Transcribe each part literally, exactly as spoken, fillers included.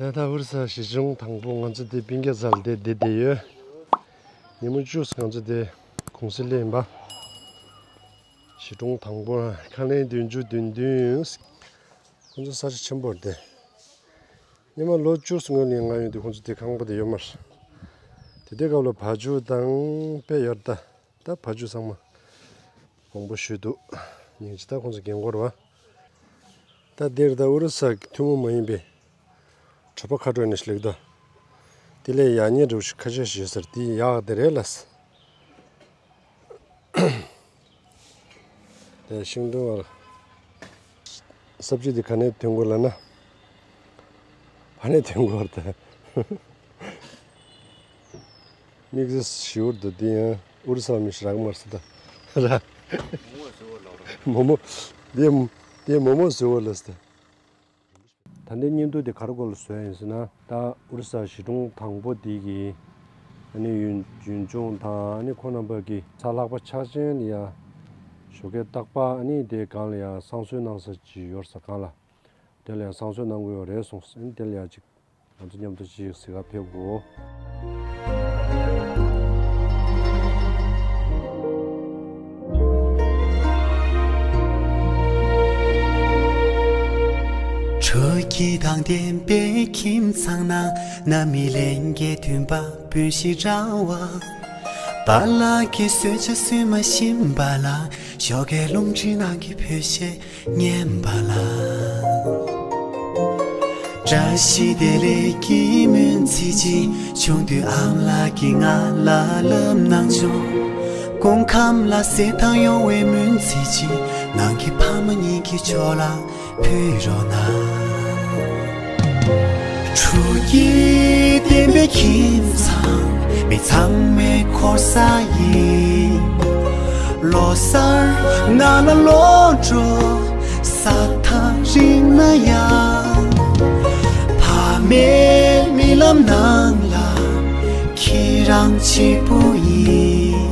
ད་ལྟ་ཨོ་རི་ས་གཞིས་གྲོང་དང་པོ་ང་ཚོ་དེ་སྤུན་ཀྱག་ཚང་ལ་དེ་བསྡད་བསྡད་ཡོད། ཉིན་མོ་བཅུ་ང་ཚོ་དེ་གུང་སེང་སླེབས་ཡིན་པ། གཞིས་གྲོང་དང་པོ་ཁ་ལན་བདུན་ཅུ་བདུན་བདུན། ཁོང་ཚོ་ས་ཆ་ཆེན་པོ་རེད་དེ། སྔོན་མ་ལོ་བཅུ་སྔོན་ནས་ང་ཡོང་དུས་ཁོང་ཚོ་དེ་ཁང་པ་དེ་ཡོད་མ་རེད། དེ་དུས་སྐབས་ལ་བ་ཕྱུགས་དང་དཔེ་ཡོད་ད། ད་བ་ཕྱུགས་ཚང་མ་དགོངས་པ་ཞུས་འདུག་སྙིང་རྗེ། ད་ཁོང་ཚོ་རྒན་འཁོགས་རེད་བ། ད་འདིར་ད་ཨོ་རི་ས་གི་ཐུན་མོང་མ་ཡིན་པའི་གྲྭ་པ་ཁ་སྤྲོད་ནས་སླེབས་ད། དེ་ལས་ཡག་ཉེས་འདྲ་བོ་ཞིག་ཁ་ཤས་ཤིག་ཡོད་ས་རེད། དེ་ཡག་དེ་རེད་ལགས། དེ་ཤིང་སྡོང་བར་ས་བཅུད་དེ་ག་ནས་ཐོན་དགོས་ལབ་ན། ཕ་ནས་ཐོན་དགོས་རེད་ད། དམིགས་བསལ་ཞིའུ་འདུག་དེ་ཡང་ཨོ་རི་ས་མི་ཞིག་རག་མ་རེད་ད། ར། མོག་མོག་ཟེར་བ་ལ་ར། མོག་མོག་དེ་མོག་དེ་མོག་མོག་ཟེར་བ་ལ་ཟེར་ད། ད་ལྟའི་བརྙན་ཐུང་དེ་ག་རེ་སྐོར་ལ་བཟོས་ཡིན་ཟེར་ན། ད་ཨོ་རི་ས་གཞིས་གྲོང་དང་པོ་དེ་གི་ཨ་ནི་ཡུལ་ཡུལ་ལྗོངས་དང་། ཨ་ནི་ཁོང་རྣམ་པ་གི་ས་ལྷག་པ་ཆགས་ཅན་ལ་ཡ་ཞོགས་ཀས་རྟག་པར་ཨ་ནི་དེ་སྒང་ལ་ཡ་བསང་གསོལ་གནང་ས་ཅིག་ཡོད་ས་སྒང་ལ། དེ་ལ་ཡ་བསང་གསོལ་གནང་གི་ཡོད་རེད་གསུངས། ཨ་ནི་དེ་ལ་ཡ་ཅིག་ང་ཚོ་མཉམ་དུ་ཅིག་གཟིགས་ག་ཕེབས་དགོས། ཆོས་ཀྱི་མདངས་ལྡན་པའི་ཁྱིམ་ཚང་ན། ནམ་ཡིན་ལྷན་རྒྱས་འདུན་པ་སྤུན་བཞི་འདྲ་བ། པཱ་ལགས་ཀྱིས་གསོལ་ཇ་བསུ་མ་ཤེས་པ་ལ། ཞོགས་ཀའི་རླུང་མཁྲིས་ནང་གི་བུ་གཞས་སྙན་པ་ལ། བཀྲ་ཤིས་བདེ་ལེགས་ཀྱི་སྨོན་ཚིག་ཅིག་ཆུང་དུས་ཨ་མ་ལགས་ཀྱིས་ང་ལ་ལབ་གནང་བྱུང་། སྐུ་ཁམས་ལ་གསེར་ཐང་ཡོང་བའི་སྨོན་ཚིག་ཅིག་ནང་གི་ཕ་མ་གཉིས་ཀྱི་ཕྱོགས་ལ་ཕུལ་རོགས་གནང་། ཆོས་ཀྱི་བསྟན་པའི་ཁྱིམ་ཚང་མི་ཚང་མའི་འཁོར་ས་ཡིན། ལོ་གསར་ནང་ལ་ལོག་འགྲོ་ས་ཐག་རིང་ན་ཡང་། ཕ་མའི་རྨི་ལམ་ནང་ལ་ཁྱེད་རང་གཅིག་པུ་ཡིན།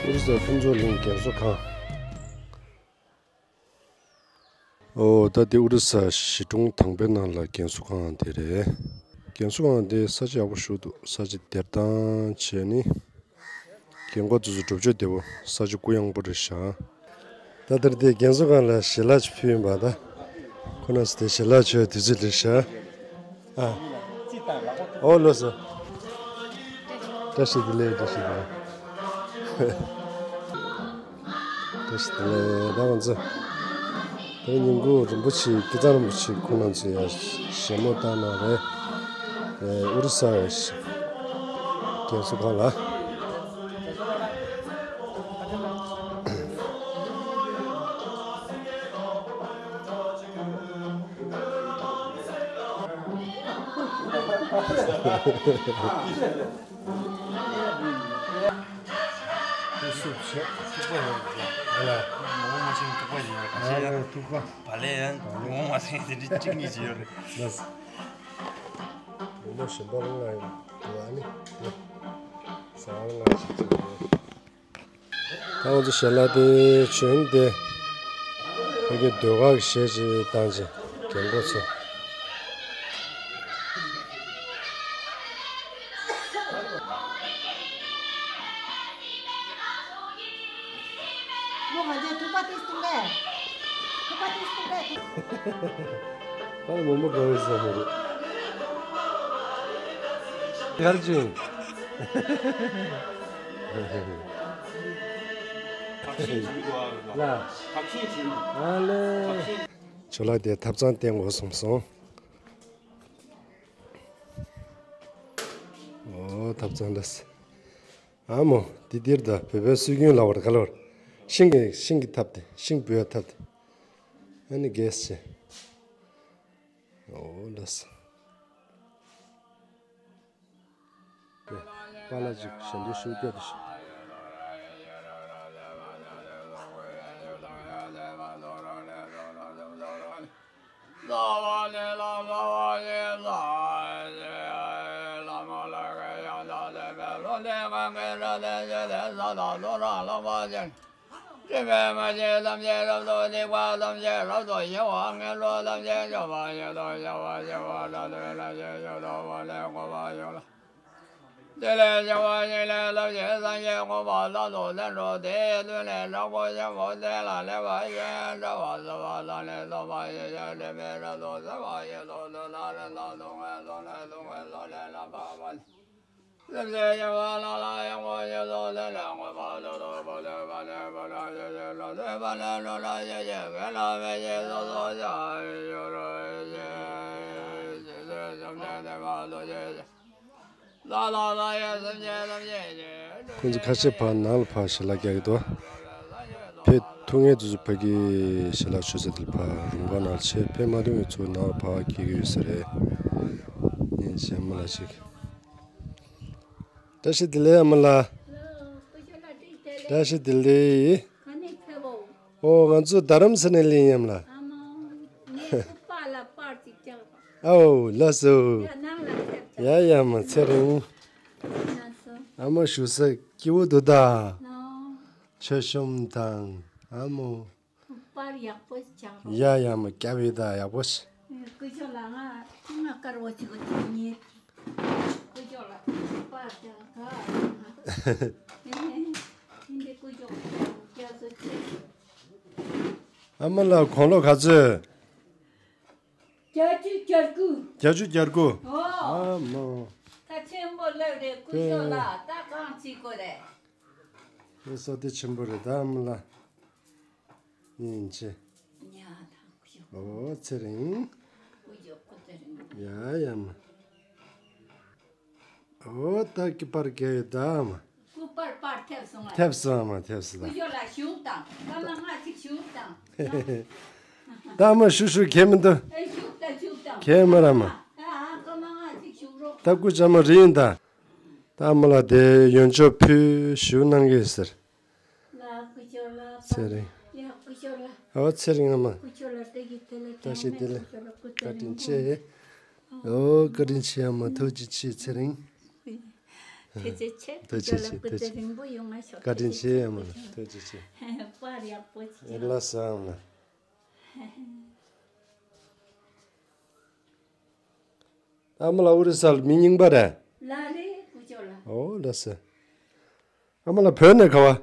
ཨོ་རི་ས་ཕུན་ཚོགས་གླིང་རྒན་གསོ་ཁང་། ཨོ་ད་འདི་ཨོ་རི་ས་གཞིས་གྲོང་དང་པོའི་ནང་ལ་རྒན་གསོ་ཁང་དེ་རེད། རྒན་གསོ་ཁང་དེ་ས་ཆ་ཡག་པོ་ཞིག་འདུག་ས་ཆ་སྡེབ་སྟངས་བྱས་ནི། རྒན་གོག་དེ་ཚོ་སྒྲུབ་བྱེད་བདེ་པོ། ས་ཆ་གུ་ཡངས་པོ་རེད་ཤག་ད་ལྟར་དེ་རྒན་གསོ་ཁང་ལ་ཞལ་ལག་ཅིག་ཕུལ་ཡིན་པ་ད། ཁོ་རང་ཚོ་དེ་ཞལ་ལག་མཆོད་དུས་ཚོད་རེད་ཤག་ཨ། ཨོ་ལགས་སོ། བཀྲ་ཤིས་བདེ་ལེགས། བཀྲ་ཤིས་བདེ་ལེགས། བཀྲ་ཤིས་བདེ་ལེགས། ད་ང་ཚོ་དེ་ཉིན་གུང་རིན་པོ་ཆེ། སྐལ་བཟང་རིན་པོ་ཆེ་ཁོང་རྣམ་ཚོ་ཡང་བཞེས་མོ་བཏང་གནང་རེད། ཨེ་ཨོ་རི་ས་རྒན་གསོ་ཁང་ལ། ཐུག་པ་ཡོད་ལ། མོག་མོག་མ་ཤེས་ཐུག་པ་ཡོད་ལ། ཨ་ལ་ཐུག་པ། བ་ལས་ཡང་མོག་མོག་མ་ཤེས་དེ་འདྲ་གཅིག་གཉིས་ཅིག་ཡོད་རེད། ལགས། མོག་མོག་གཞན་པ་ལ་ང་ཡིན་འདུག་ཨ་ནི་དེ་ཟ་བ་ལ་ང་ཞིག་ཅིག་ཡོད། ད་ང་ཚོ་ཞལ་ལག་དེ་བྱོན་ཏེ། ཕ་གི་ཟློས་གར་གྱི་གཞས་ཅིག་བཏང་བྱས་རྒན་གོག་ཚོ། ལོ་ང་ཚོའི་ཐུག་པ་ཏིས་ཐུག་པས། ཐུག་པ་ཏིས་ཐུག་པས། ད་མོན་པ་དགའ་བའི་བསམ་མི་རེད། གར་བྱུང་། ལ། ཨ་ལེ། ཇོ་ལགས་དེ་ཐབ་ཚང་བསྟན་དགོས་གསུངས་སོང་། ཨོ། ཐབ་ཚང་ལ་སི། ཨ་མོ། འདི་འདིར་ད་བོད་པའི་སྲོལ་རྒྱུན་ལ་བར་ག་ལ་བར། ཤིང་གི་ཤིང་གི་ཐབ་དེ་ཤིང་འབུལ་བའི་ཐབ་དེ། ཨ་ནི་གེས་ཆེ། ཨོ་ལ་སི། པཱ་ལགས་ཅིག་ཞལ་འདོན་ཞུ་སྐྱོད་དུ་ཞུ། སྤྲིན་པའི་མ་ཆེན་ལམ་བྱེད་རབ་ཏུ་སྡིག་པ་ལམ་བྱེད་རབ་ཏུ་ཞི་བ་ངན་སོང་ལམ་བྱེད་འཇོམས་པ་ཡེ་ལོ་ལམ་བྱེད་འཇོམས་པ་ཡེ་ལོ་ཞི་བ་ཞི་བ་རབ་ཏུ་རབ་བྱེད་ཡེ་ལོ་བ་ལས་འགོ་བ་ཡོ་ལ། དེ་ལས་ཞི་བ་ཞི་ལས་ལམ་བྱེད་སངས་རྒྱས་གོ་འཕང་ལམ་དུ་ལེན་འགྲོ་དེ་ལུས་ལས་དྲག་པོ་ཆེན་པོ་དེ་ལ་ལེགས་པར་ཞེན་འདྲ་བ་ཟ་བ་ལ་ནི་ལོ་མ་ཡེ་ཡ་སྤྲིན་པའི་རབ་ཏུ་ཟ་བ་ཡེ་ལོ་ལུས་ལ་རེ་ལ་ལུས་ངན་ལུས་ལས་ལུས་ངན་ལུས་ལས་ལ་བ་བ་ལས། སེམས་ཅན་ཡོངས་ལ་ལ་ཡོངས་པོ་ཡོངས་སུ་ལེན་ལ་མངོན་པ་ལོ་ལོ་པོ་ལོ་པ་ལེ་པ་ལ་ཡེ་ཡེ་ལོ་ལེ་པ་ལེ་ལོ་ལ་ཡེ་ཡེ་གེ་ལ་མེ་ཡེ་སོ་སོ་ཡ་ཡོ་རོ་ཡེ་ཡེ་ཡེ་སེམས་ཅན་ལེ་པ་ལོ་ཡེ་ཡེ་ལ་ལ་ལ་ཡེ་སེམས་ཅན་ལམ་ཡེ་ཡེ། ཁོང་ཚོ་ཁ་ཤས་ཕར་ནང་ལ་ཕར་ཞལ་ལག་རྒྱག་གི་འདུག་ཕེབས་ཐུབ་མཁན་ཚོ་ཕ་གི་ཞལ་ལག་མཆོད་ས་དེ་ལ་ཕར་རུམ་ཁ་ནང་ལ་ཕྱིན། ཕེབས་མ་ཐུབ་མཁན་ཚོ་ནང་ལ་ཕར་འཁྱེར་གྱི་ཡོད་ས་རེད། ཉིན་གཞན་མ་ལ་ཞིག་བཀྲ་ཤིས་བདེ་ལེགས་ཨ་མ་ལགས། བཀྲ་ཤིས་བདེ་ལེགས། ཨོ་ང་ཚོ་རྡ་རམ་ས་ནས་སླེབས་ཡིན་ལ། ཨའོ་ལགས་སོ། ཡ་ཡ་མ་ཚེ་རིང་། ཨ་མ་བཞུགས་ས་སྐྱིད་པོ་འདུག་ད། མཆོད་གཤོམ་དང་ཨ་མོ། པར་ཡག་པོ་ཆགས་རོགས། ཡ་ཡ་མ་སྐྱབས་ཡོད་ད་ཡག་པོ་ཞིག་སྐུ་ཞབས་ལགས་ང་ང་དཀར་བོ་ཅིག་གོ་ཅིག་ཉེ། སྐུ་ཞབས་ལགས་པར་ཅག་ག་ཨིན་དེ་སྐུ་ཞབས་སྐྱབས་སུ་ཆེ། ཨ་མ་ལགས་དགུང་ལོ་ག་ཚོད། བརྒྱད་ཅུ་གྱ་དགུ། བརྒྱད་ཅུ་གྱ་དགུ། ཨོ། ཨ་མ། ད་ཆེན་པོ་སླེབས་རེད་སྐུ་ཞབས་ལགས་ད་གང་བྱེད་དགོས་རེད། ཨེ་བསོད་བདེ་ཆེན་པོ་རེད་ད་ཨ་མ་ལགས། ཡིན་ཅི། ཉ་དང་ཀུ་ཞོ། ཨོ་ཚེ་རིང་། ཀུ་ཞོ་ཀུ་ཚེ་རིང་། ཡ་ཡ་མ། ཨོ་ད་ཀི་པར་གས་ཡོད་ད་ཨ་མ། ཀུ་པར་པར་ཐེབས་སོང་ཨ། ཐེབས་སོང་ཨ་མ་ཐེབས་སོང་ད། ཀུ་ཞོ་ལ་ཞུགས་དང་ཀ་མ་ང་ཅིག་ཞུགས་དང་། ད་ཨ་མ་ཞུ་ཞུ་གས་མི་འདུག་ཨེ་ཞུགས་དང་ཞུགས་དང་། གས་མ་ར་མ། ཨ་ཨ་ཀ་མ་ང་ཅིག་ཞུགས་རོགས། ད་སྐུ་ཅག་མ་རི་ཡིན་ད། ད་ཨ་མ་ལགས་དེ་ཡོན་ཆབ་ཕུལ་ཞུ་གནང་གི་ཟེར། ལ་སྐུ་ཞབས་ལ། ཚེ་རིང་། ཡ་སྐུ་ཞབས་ལ། ཨོ་ཚེ་རིང་ཨ་མ། སྐུ་ཞབས་ལ་བཀྲ་ཤིས་བདེ་ལེགས། བཀྲ་ཤིས་བདེ་ལེགས། བཀའ་དྲིན་ཆེ། ཨོ་བཀའ་དྲིན་ཆེ་ཨ་མ་ཐུགས་རྗེ་ཆེ་ཚེ་རིང་། ཐུགས་རྗེ་ཆེ། ཐུགས་རྗེ་ཆེ་སྐུ་ཚེ་རིང་པོ་ཡོང་ང་ཤོག་བཀའ་དྲིན་ཆེ་ཨ་མ་ཐུགས་རྗེ་ཆེ། པར་ཡག་པོ་ཅིག་ལགས་སོ་ཨ་མ། ཨ་མ་ལགས་ཨོ་རི་ས་ལ་མི་རྙིང་པ་རེད། ལགས་རེད་སྐུ་ཞབས་ལགས། ཨོ་ལགས་སོ། ཨ་མ་ལགས་བོད་ནས་ག་བ།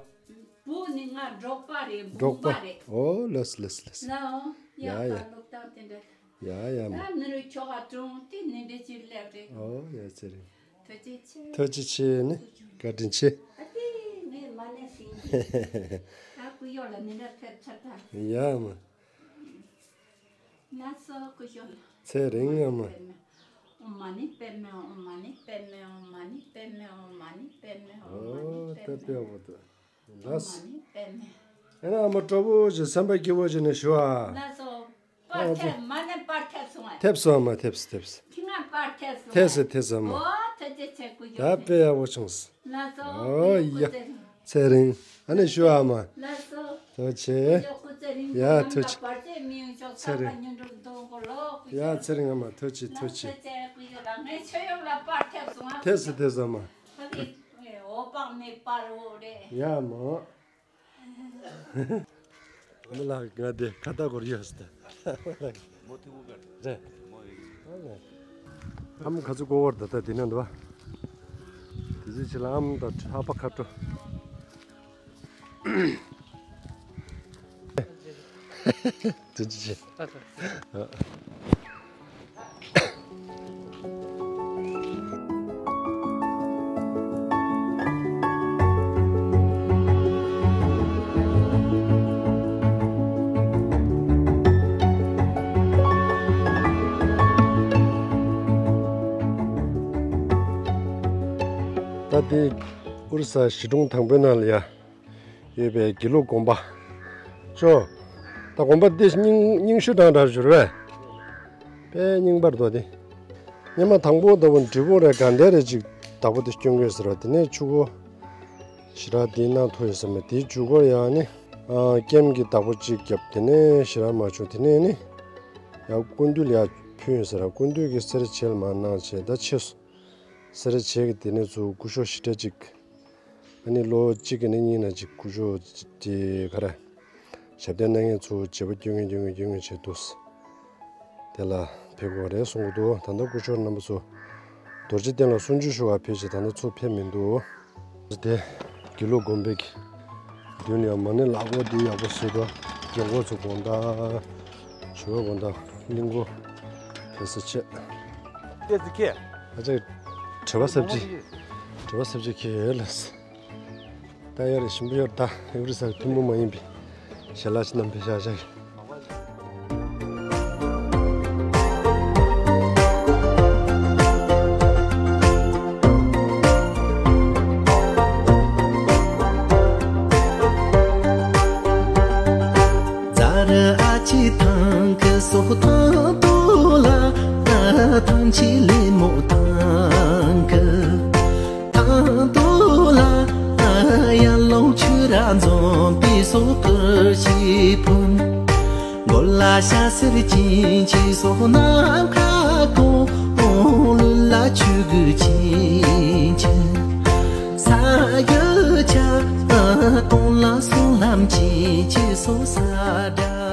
བོད་ནས་ང་འབྲོག་པ་རེད་འབྲོག་པ་རེད། ཨོ་ལགས་སོ་ལགས་སོ་ལགས་སོ། ལགས་འོང་། ཡ་ཡ། ལོག་སྟངས་དེ་འདྲ། ཡ་ཡ་མ། ད་མི་རུ་ཁྱོ་ག་དྲུང་དེ་ནི་འདྲ་ཅིག་སླེབས་རེད། ཨོ་ཡ་ཚེ་རིང་། ཐུགས་རྗེ་ཆེ། ཐུགས་རྗེ་ཆེ་ནི་བཀའ་དྲིན་ཆེ། ཨ་ཏི་ངས་མ་ཎི་ཟིན་གྱི། ད་སྐུ་ཡོག་ལ་མི་འདྲ་ཕེབས་ཚར་ད། ཡ་མ། ལགས་སོ་སྐུ་ཞབས་ལགས། ཚེ་རིང་ཨ་མ། ཨོཾ་མ་ཎི་པདྨེ་ཧཱུྃ། ཨོཾ་མ་ཎི་པདྨེ་ཧཱུྃ། ཨོཾ་མ་ཎི་པདྨེ་ཧཱུྃ། ཨོཾ་མ་ཎི་པདྨེ་ཧཱུྃ། ཨོཾ་མ་ཎི་པདྨེ་ཧཱུྃ། ཨོཾ་མ་ཎི་པདྨེ་ཧཱུྃ། ཨོ་ད་དཔེ་ཡག་པོ་འདུག་ལགས། ཨོཾ་མ་ཎི་པདྨེ་ཧཱུྃ། ཨེ་ན་ཨ་མ་སྤྲོ་པོ་ཞིག་སེམས་པ་སྐྱིད་པོ་ཞིག་ནས་ཞུ་ཨ། ལགས་སོ། པར་ཐེབས་མ་ཎི་པར་ཐེབས་སོང་ཨ། ཐེབས་སོང་ཨ་མ་ཐེབས་སོང་ཐེབས་སོང་། ཁྱི་ང་པར་ཐེབས་སོང་ཨ། ཐེབས་སོང་ཐེབས་སོང་ཨ་མ། ཨོ་ཐུགས་རྗེ་ཆེ་སྐུ་ཞབས། ད་དཔེ་ཡག་པོ་བྱུང་སོང་། ལགས་སོ། ཨོ་ཡ། སྐུ་ཚེ་རིང་། ཚེ་རིང་། ཨ་ནི་ཞུ་ཨ་མ། ལགས་སོ། ཐུགས་རྗེ་ཆེ། སྐུ་ཞབས་སྐུ་ཚེ་རིང་། ཡ་ཐུགས་རྗེ་ཆེ། བར་ཆད་མི་ཡོང་ཤོག་ཚེ་རིང་། ས་ཀ་ཉོན་སྒྲུབ་འདོན་གོ་ལོ་སྐུ་ཞབས། ཡ་ཚེ་རིང་ཨ་མ་ཐུགས་རྗེ་ཆེ་ཐུགས་རྗེ་ཆེ། ལགས་སོ་ཚེ་སྐུ་ཞབས་ལགས་ངས་ཆོས་ཡོམ་ལ་པར་ཐེབས་སོང་ཨ། ཐེབས་སོང་ཐེབས་སོང་ཨ་མ། ཕ་གི་འོ་པག་མེད་པར་འོ་རེད། ཡ་མ། མི་ལགས་ང་དེ་ཁ་བཏགས་སྐོར་ཡོད་ཟེར། མོ་ཐུ་བོ་གར་རེད། མོ་ཡིན། ཨ་མ་ཁ་ཚུ་ཀོ་བར་ད་ལྟ་དེ་ན་འདུག་བ། དེ་ཚོའི་ཕྱི་ལ་ཨམ་དང་ཧ་པ་ཁ་སྤྲོ། དེ་ཅི་བྱེད། ད་དེ་ཨོ་རི་ས་གཞིས་གྲོང་དང་པོའི་ནང་ལ་ཡ་ཡོད་པའི་དགེ་ལུགས་དགོན་པ། ཅོ། ད་དགོན་པ་འདི་རྙིང་རྙིང་ཤོས་གྲས་འདྲ་བྱུར་བས། དཔེ་རྙིང་པར་འདུག་སྟེ། སྔོན་མ་དང་པོ་ལྟ་བུ་འབྲས་སྤུངས་རེ་དགའ་ལྡན་རེ་ཅིག་བདག་པོ་དེ་སྐྱོང་གི་ཡོད་ཟེར་བ། དེ་ནས་ཆུ་འགོ་ཞེ་དྲག་དེའི་ནང་ཐོན་ཡོད་ཟེར་མ། དེའི་མཇུག་སྒོར་ཡང་ནི་ཨ་ཀེམ་གྱི་བདག་པོ་གཅིག་བརྒྱབ། དེ་ནས་ཞེ་དྲག་མ་བྱུང་། དེ་ནས་ནི་ཡང་སྐུ་མདུན་ལ་ཡར་ཕུལ་ཡོད་ཟེར། སྐུ་མདུན་གྱིས་སེར་བྱེས་ལ་མར་གནང་བྱས་ད་ཕྱིས་སུ། སེར་བྱེས་ཀྱིས་དེ་ནས་ཚུར་སྐུ་ཞབས་ཞེ་དྲག་ཅིག་ཨ་ནི་ལོ་གཅིག་གི་ནི་གཉིས་ན་ཅིག་སྐུ་ཞབས་དེ་ག་རེ་ཞབས་བརྟན་གནང་མཁན་ཚོ་བྱེད་པོ་སྐྱོན་ངེས་སྐྱོན་ངེས་སྐྱོན་ངེས་བྱས་འདུག་དེ་ལ་ཕེབས་དགོས་རེད་གསུང་གི་འདུག་ད་ལྟ་སྐུ་ཞབས་རྣམ་པ་ཚོ་རྡོ་རྗེ་གདན་ལ་གསུང་ཆོས་ཞུ་བར་ཕེབས་ཤིང་། ད་ལྟ་ཚུར་ཕེབས་མི་འདུག་དེ་དགེ་ལུགས་དགོན་པའི་མདུན་ལ་ཡང་མ་ཎི་ལག་འཁོར་འདི་ཡག་པོ་བཟོས་འདུག་རྒན་གོག་ཚོ་དགོང་དག་ཞུ་བ་དགོང་དག་གླིང་སྐོར་ཕེབས་ས་བྱས། ཨ་ཅག་དྲི་བ་ཟབ་ཅིག་དྲི་བ་ཟབ་ཅིག་ཁྱེད་ཡོད་ལ། ད་ཡར་ཞིམ་པོ་ཡོད། ད་ཨོ་རི་ས་ཐུན་མོང་མ་ཡིན་པའི་ཞལ་ལག་ཅིག་བསྣམས་ཕེབས་ཤག་ཅག་ཛ་ར་ཨ་ཅི་ཐང་གི་སོ་ཐང་ཏོ་ལ། ཨ་ཐང་ཆི་ལེ་མོ་ཐང་གི་ཐང་ཏོ་ལ། ཨ་ཡ་ལོང་ཆུ་ར་འཛོམས་པའི་སོ་ཀི་ཤི་ཕུན། གོ་ལ་ཤ་སེར་ཅིན་ཅི་སོ་ནམ་ཁ་ཀོ། ལུ་ལ་ཆུ་གུ་ཅིན་ཅི། ས་གི་ཆ་ཨ་ཀོང་ལ་སོང་ལམ་ཅིན་ཅི་སོ་ས་དྲ།